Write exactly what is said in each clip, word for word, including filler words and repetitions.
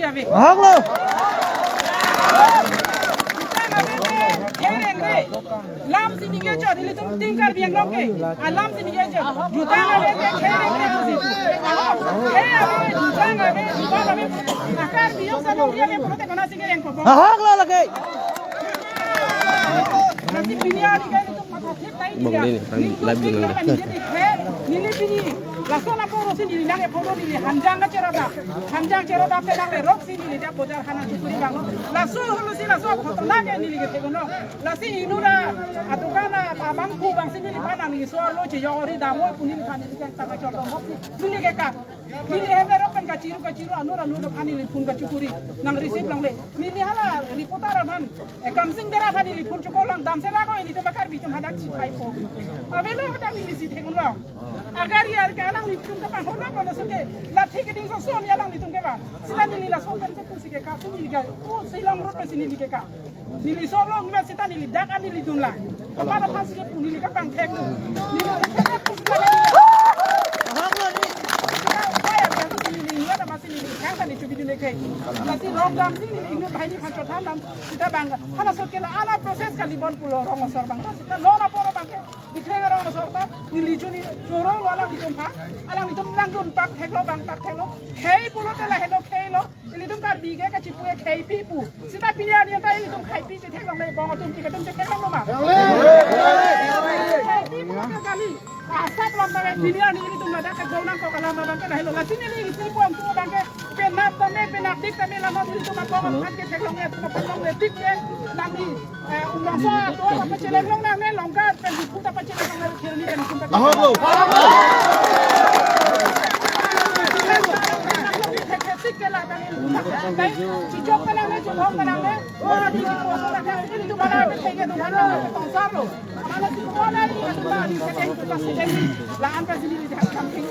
Ahok lo. Lam si ningje chot, ilitum tin Karbi Anglong ke. Alam si ningje chot. Jutang ave ke, khereng ke pusi. Ahok. Khe ave, jutang ave, jutang ave. Akar biyong sa nong dia ke pulote kona si kereng ko. Ahok lo lagi. Nasi pini hari ke ilitum Bang, ini, bang, live dulu, bang. Neli pini, laso lapu rosi neli nang ephoto neli hanjang ke cherodap. Hanjang cherodap ke nang le rok si neli dia bojar hana chukuri bang. Laso hulu si laso photo lagi neli ke thekono. Lasi inut adukan abang pu bang si neli pana neli so lo che yo ri damo pu neli pana neli ke tama chor dong si neli ke ka. Neli hem erok pen kachiru kachiru anur anur aphan neli phone kachukuri nang receive longle. Neli hala reporter aphan, eh, Kamsing Dera aphan neli phone chukor lang damsela ko ilitum Karbi atum hadak chipai po. Avelo hadak neli si theklong. Agar yar ke alanglitum ke bang hona kono suke. Lathi keding so son alanglitum ke bang. Sila neli laso pen se pusi ke ka, neli ke, oh, Shillong road pen si neli ke ka. Neli solo ngimat seta neli dak an neli dunlang. Kepala pas ke pu neli ke bang thek. Neli ke thek pu seta neli. Saya kan neli ingat apa si neli kan kan itu video neke. Masih rong dam si neli ingat bahini kan chotan dam. Seta bang. Hala so ke la ala proses kali bon pulo rong asor bang. Seta lo na poro bang ke. Dikreng rong asor ta. Neli juni choro lo alanglitum pa. Alanglitum nangdun pak theklo bang pak theklo. Khei pulote la helo khei lo. Ilitum Karbi ke kachipu ke kheipi pu. Seta pini arni ta ilitum kheipi chetheklongle, bong atum ke atum chetheklong ma. Kheipi pu ke kali. Asap lam ta pini arni ilitum ladak ke gonang ko kalam abang ke lahelo. Lasi neli isi pu angtu abang ke penap tame penap dik tame lam ilitum abang abang ke theklongle atum abang longle dik ke nangli. Eh, umrongso atum apa chelek long nang ne longgar pen hukum apa chelek long nang kheroni pen hukum apa. Ahok lo. Thek thek sik ke la tang. Chichok ke nang ne, chichok ke nang ne. Oh, di di poso na kan ini tu mana ke ke tu mana ke tongsar lo. Mana si ko na ni tu mana di sedeng tu sedeng. La an pasi di di something.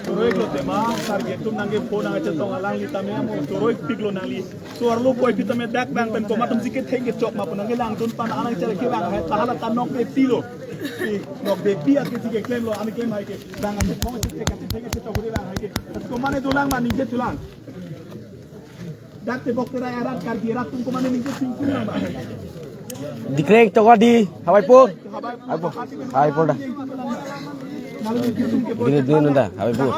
Choro-iklo tema, target atum nangkepo nangkachetong alangli tame amo choro-ikpiklo nangli. Suar lo koi pi tame dak bang pen komat atum si ketheng kechok ma pu nangkelangdun pan anang chere ke bang hai tahala ta nokbe pilo. Si nokbe pi ake si keklem lo, ani klem hai ke bang ani phong si ketheng kechok bang hai ke. Komat ne dolang ma ningje thulang. Dak tebok terai arat Karbi arat atum komat ne ningje thingthing lang ba. Dikreng toko di, habai po. Habai po. Habai po da. Gini dulu nunda, habai po.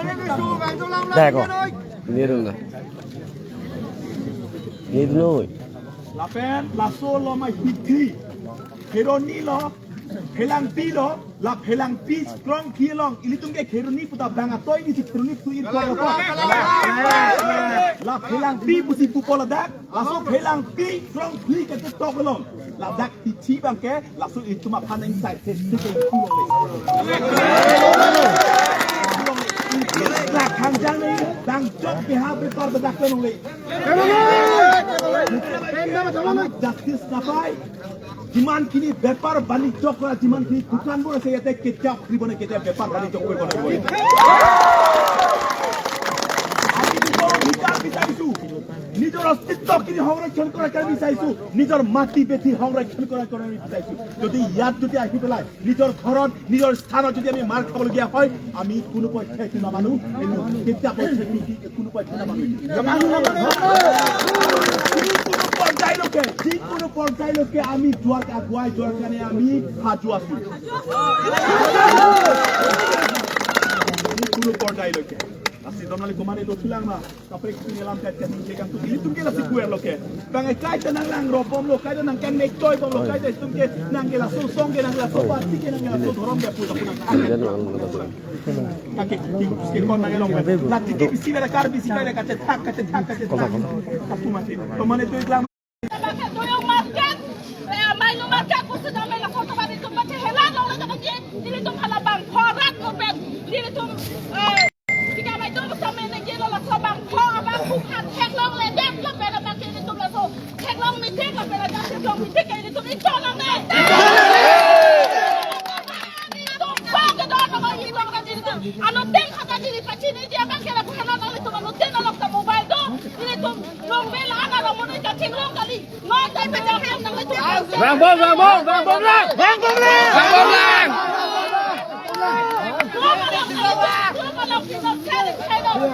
Dah ko. Gini dulu nunda. Gini dulu. Lapen laso lo ma hithi. Kheroni lo. Phelangpi lo, la phelangpi krongpi along, ilitum ke kheroni puta bang atoi ni si kheroni pu ir kor lo. La phelangpi pusi pupo ladak, laso phelangpi krongpi ke tok along. Ladak hithi bang ke, laso ilitum aphan nang sai se se ke pu longle. La khangjang ni, bang chok ke ha bepar ladak ke longle. Justice napai. Jiman kini bepar banijyo kora, jiman kini dukan bor ase yate ketiya khulibone, ketiya bepar banijyo koribone. Ami nijor adhikar bisarisu, nijor ostitto kini hongrekshon kora kora bisarisu, nijor mati bethi hongrekshon kora kora bisarisu. Jodi yat jodi ahi pelai, nijor ghoron, nijor sthanot jodi ami mar khabologiya hoy, ami kono pokkhe etu namanu, etu ketiya pokkhe etu kono pokkhe namanu. Jikono porjai loke, jikono porjai loke ami duar aguai duar kane ami haju asu. Jikono porjai loke. Lasi domnali komat ne dothulang ma. Kaprek punya lam kat kat ningje kangtung. Ilitum ke lasi kuer loke. Bang ekai ta nanglang ropom lo, kai ta nangkan mek choi bom lo, kai ta itum ke nangke laso song ke nangke laso party ke nangke laso dhorom ke puta puta. Kake ke ke kon nangke long. Lati ke bisi bela kar bisi kai kachet thak kachet thak kachet thak. Kapu mati. Komat ne tu iklang. Doyong market, eh, Mainu market, pusi dam la photo bani tum bate helan long le kata je, nelitum hala bang khorat ko pen, nelitum, eh, tiga mai tum sampai ne je lo laso bang kho, abang kho khan theklongle det lapen abang ke nelitum laso theklong mite lapen abang theklong mite ke nelitum ichon nang ne. Nelitum bang ke don abang ichon nang nelitum. Anuttin kata diri pachini dia abang ke lapu helan nelitum anuttin alok ta mobile do, nelitum long bela ana long monit kachinglong kali. Rangbom, rangbom, rangbom lang. Rangbom lang. Rangbom lang.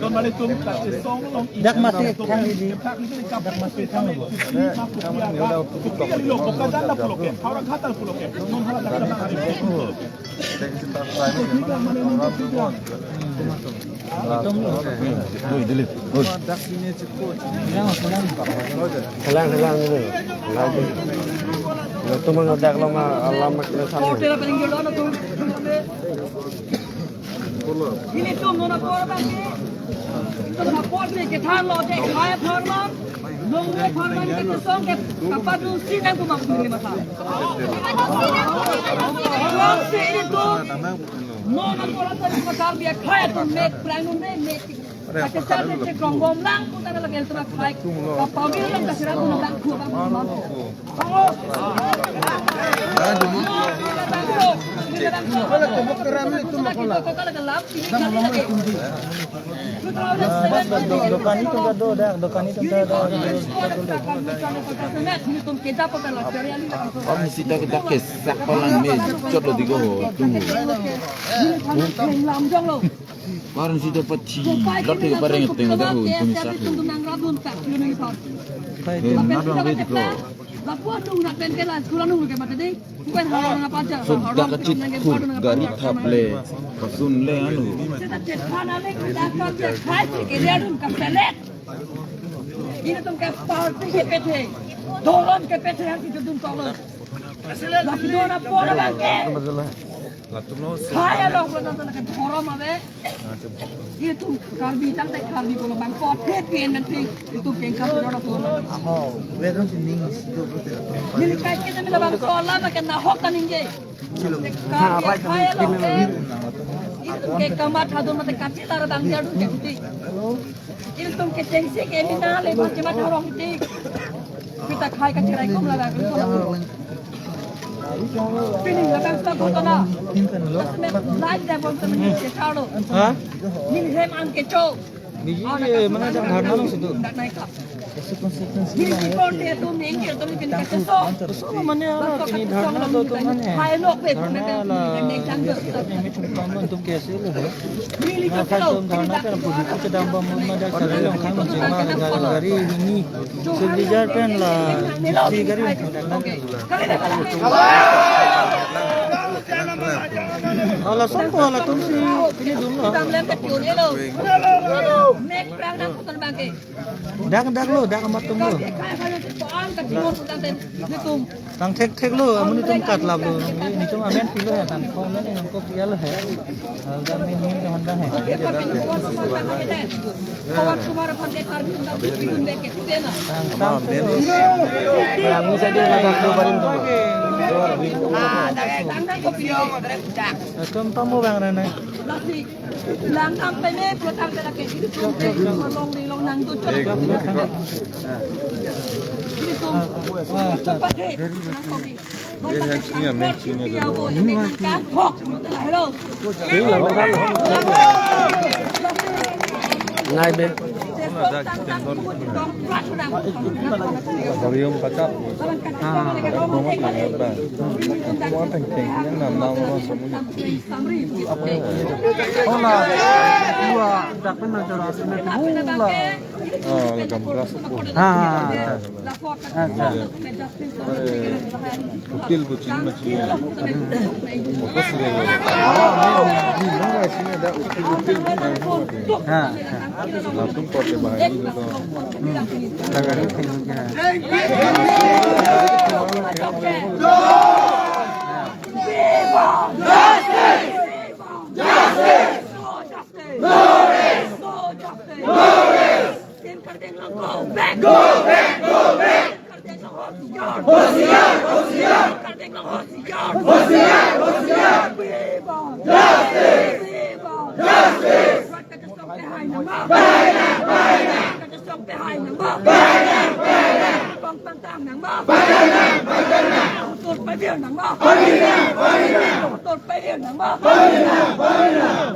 Dak masi thang di. Dak masi thang di. Helang, helang, ini. Lagi. Ilitum nangdak lo ma, alam ma kena sana. Ilitum non apor abang ke. Ilitum apor ke kethan lo je khai apor ma. Nong apor ma ke kesong ke kapadu sinang pu ma pu ni masa. Ilitum non apor abang ke Karbi akhai atum mek prangnum ne mek. Kachesar ne chekrong bom lang pu ta lake ilitum akhai. Kapamir lang kachesar pu lang khu abang. Dokan itu do, dak, dokan itu do. Om sita kita kesak palang me, chot lo di ko ho, tunggu. Parang sita pachi, lot ke parang teng dah ho, tunggu sak. Eh, nadang di ko. Lapu anung na pen ke la, sekolah nung ke mata ding. Bukan hal na paja. Sudah kecil kur gari thap le, pasun le anu. Seta chethan ale kita kan chet khai ke dia dun ka pelet. Ilitum ke party ke pethe. Doron ke pethe han kita dun tolong. Lapu dona pora bangke. Saya lo ko tentang ke doron ave. Ilitum Karbi tangte Karbi ko bang ko the pen nanti ilitum kengkam ko na ko. Aho, wedo si ning si do ko te. Neli kai ke mila bang ko la ma ke na hok ta ningje. Karbi kaya lo ke. Ilitum ke kamat hadun mate kachi tar bang jadu ke kuti. Ilitum ke chengsi ke mina le bang jema tharong kuti. Kita khai kacherai kum la bang ko. Pini labang sa ghotona. Asme live dei bol kami ke chalo. Ha? Neli hem an kecho. Biji, eh, mana dak dharna nang situ. Dak naik kap. Neli kipon dia tu neng dia tu neli pin kacheso. So mane ara kini dharna do tu mane. Hai lok pe dharna la. Neli chang do. Neli chum kam tu ke se lo. Neli kacheso. Dharna kan pudi ke dam bom ma dak sari long khang jema gari gari ini. Silvijar pen la si gari. Hala songko hala tumsi pini dum lo. Dak dak lo, dak amat tum lo. Tang thek thek lo, amun itum kat lap lo. Nitum amen pilo ya, tang kong men nangko pia lo ya. Alga men ni Honda hai. Tang tang. Yang bisa dia nak tu baru tu. Langdam pame, pulo tangte lake, long ri long nangduchot. Ilitum, chot pate, nangkok. Ngai be. Harium pakat. Ah. Yang nam nam orang semua. Hola, dua, dak pernah jalan sana, hola. Oh, lagam keras. Ah, ah, ah. Hotel kucing macam. Fokus dia. Ah, ah. Langsung pakai bahaya itu. Hmm. Lagari tinggi. Justice! No justice! No justice! Tim Karding along, go back! Go back! Go back! Tim Karding along, hosiyar! Hosiyar! Tim Karding along, hosiyar! Hosiyar! Hosiyar! Viva! Justice! Viva! Justice! Rat kachesong pehai nangma! Pehai nang! Pehai nang! Rat kachesong pehai nangma! Pehai nang! Pehai nang! Kong pangtang nangma! Pehai nang! Pehai nang! Hotor pavir nangma! Pavir nang! Pavir nang! Hotor pavir nangma! Pavir nang! Pavir nang!